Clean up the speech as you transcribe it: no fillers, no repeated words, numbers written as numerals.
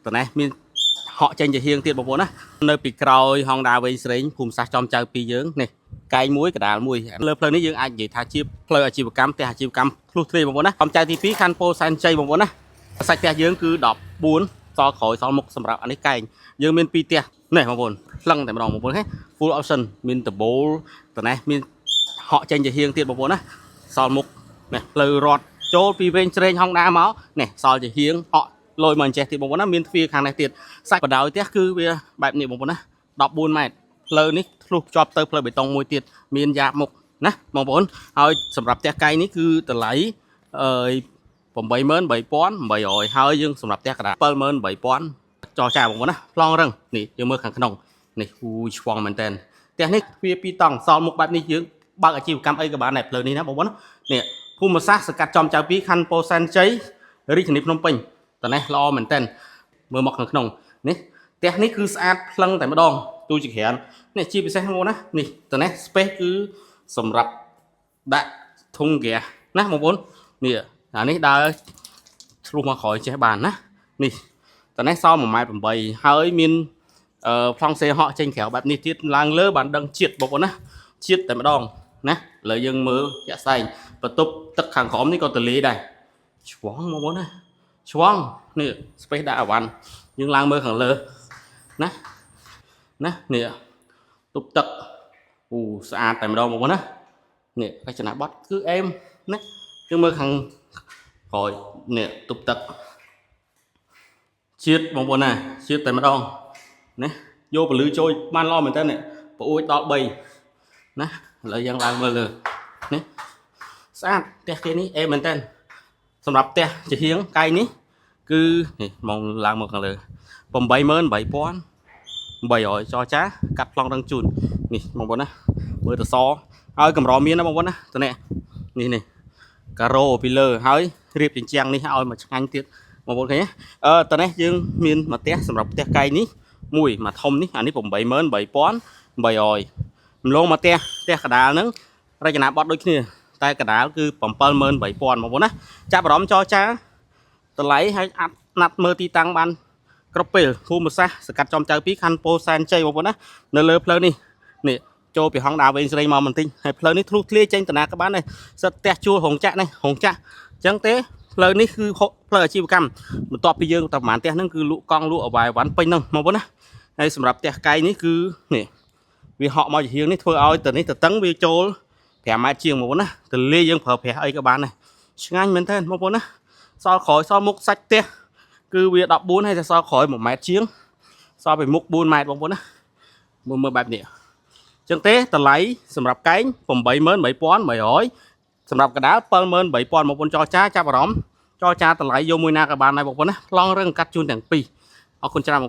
តនេះមានហក់ចេញជាហៀងទៀតបងប្អូនណានៅពីក្រោយ Honda វែងស្រេងភូមិសាស្ត្រចំចៅពីរយើងនេះកែងមួយកដាលមួយលើផ្លូវនេះយើងអាចនិយាយថាជាផ្លូវអាជីវកម្មផ្ទះអាជីវកម្មធ្លុះធ្លាយបងប្អូនណាចំចៅទី2ខណ្ឌពោធិ៍សែនជ័យបងប្អូនណាសាច់ផ្ទះយើងគឺ14សល់ក្រោយសល់មុខសម្រាប់អានេះកែងយើងមាន2ផ្ទះនេះបងប្អូនផ្លឹងតែម្ដងបងប្អូនហេ full option មានដបូលតនេះមានហក់ចេញជាហៀងទៀតបងប្អូនណាសល់មុខនេះផ្លូវរត់ចូលពីវែងស្រេង Honda មកនេះសល់ជាហៀងហក់លយមកអញ្ចេះទៀតបងប្អូនណាមានទ្វារខាងនេះទៀតសាច់បដោយផ្ទះគឺវាបែបនេះបងប្អូនណា14ម៉ែត្រផ្លូវនេះធ្លុះភ្ជាប់ទៅផ្លូវបេតុងមួយទៀតមានយ៉ាបមុខណាបងប្អូនហើយសម្រាប់ផ្ទះកែងនេះគឺតម្លៃអឺ83800ហើយយើងសម្រាប់ផ្ទះកណ្ដាល73000ចរចាបងប្អូនណាប្លង់រឹងនេះយើងមើលខាងក្នុងនេះហ៊ូឆ្វង់មែនតើផ្ទះនេះទ្វារពីរតង់សល់មុខបែបនេះយើងបើកអាជីវកម្មអីក៏បានដែរផ្លូវនេះណាបងប្អូននេះភូមិសាស្ត្រសង្កាត់ចំចៅពីរខណ្ឌពោធិ៍សែនជ័យរាជធានីភ្នំពេញតនេះល្អមែនតើមើលមកខាងក្នុងនេះផ្ទះនេះគឺស្អាតភ្លឹងតែម្ដងទូចក្រាននេះជាពិសេសបងប្អូនណានេះតនេះ space គឺសម្រាប់ដាក់ធុងហ្គាសណាបងប្អូននេះអានេះដើរឆ្លុះមកក្រោយចេះបានណានេះតនេះសល់1ម៉ែត្រ8ហើយមានអឺប្លង់សេហក់ចេញក្រៅបែបនេះទៀតឡើងលើបានដឹងជាតិបងប្អូនណាជាតិតែម្ដងណាឥឡូវយើងមើលជាក់ស្ដែងបន្ទប់ទឹកខាងក្រោមនេះក៏ទលាយដែរឆ្វង់បងប្អូនណាឆ្វង់នេះ space ដាក់អវ៉ាន់យើងឡើងមើលខាងលើណាណានេះទប់ទឹកអូស្អាតតែម្ដងបងប្អូនណានេះរចនាប័ទ្មគឺអេមណាយើងមើលខាងក្រោយនេះទប់ទឹកជាតិបងប្អូនណាជាតិតែម្ដងណាយកពលឺចូលបានល្អមែនតើនេះប្អួយដល់3ណាឥឡូវយើងឡើងមើលលើនេះស្អាតផ្ទះគេនេះអេមមែនតើសម្រាប់ផ្ទះជាហៀងកែងនេះគឺនេះមកឡើងមកខាងលើ83800ចរចាកាត់ប្លង់រឹងជូននេះបងប្អូនណាមើលតសហើយកម្រមានណាបងប្អូនណាតនេះនេះនេះការ៉ូពីលើហើយរៀបជញ្ជាំងនេះឲ្យមកឆ្ងាញ់ទៀតបងប្អូនឃើញទេអឺតនេះយើងមានមួយផ្ទះសម្រាប់ផ្ទះកែងនេះមួយមួយធំនេះអានេះ83800ម្លងមកផ្ទះផ្ទះកដាលហ្នឹងរចនាប័ទ្មដូចគ្នាតែកដាលគឺ73000បងប្អូនណាចាប់អារម្មណ៍ចរចាតម្លៃឲ្យអាត់ណាត់មើលទីតាំងបានគ្រប់ពេលភូមិសាស្ត្រសង្កាត់ចំចៅ2ខណ្ឌពោធិ៍សែនជ័យបងប្អូនណានៅលើផ្លូវនេះនេះចូលពីហងដាវែងស្រីមកបន្តិចហើយផ្លូវនេះធ្លុះធ្លាយចេញតាណាក៏បានដែរសិតផ្ទះជួលរោងចក្រនេះរោងចក្រអញ្ចឹងទេផ្លូវនេះគឺផ្លូវអាជីវកម្មបន្ទាប់ពីយើងតែប្រហែលផ្ទះហ្នឹងគឺលក់កង់លក់អវ៉ៃវ៉ាន់ពេញហ្នឹងបងប្អូនណាហើយសម្រាប់ផ្ទះកែងនេះគឺនេះវាហក់មកជាហៀងនេះធ្វើឲ្យទៅនេះទៅតឹងវាចូល5ម៉ែត្រជាងបងប្អូនណាទលាយយើងប្រើប្រាស់អីក៏បានដែរឆ្ងាញ់មែនទែនបងប្អូនណាសល់ក្រោយសល់មុខសាច់ផ្ទះគឺវា14ហើយតែសល់ក្រោយ1ម៉ែត្រជាងសល់ពីមុខ4ម៉ែត្របងប្អូនណាមើលមើលបែបនេះអញ្ចឹងទេតម្លៃសម្រាប់កែង83100សម្រាប់កដាល73000បងប្អូនចរចាចាប់អារម្មណ៍ចរចាតម្លៃយកមួយណាក៏បានដែរបងប្អូនណាប្លង់រឹងកាត់ជូនទាំងពីរអរគុណច្រើនបងប្អូន។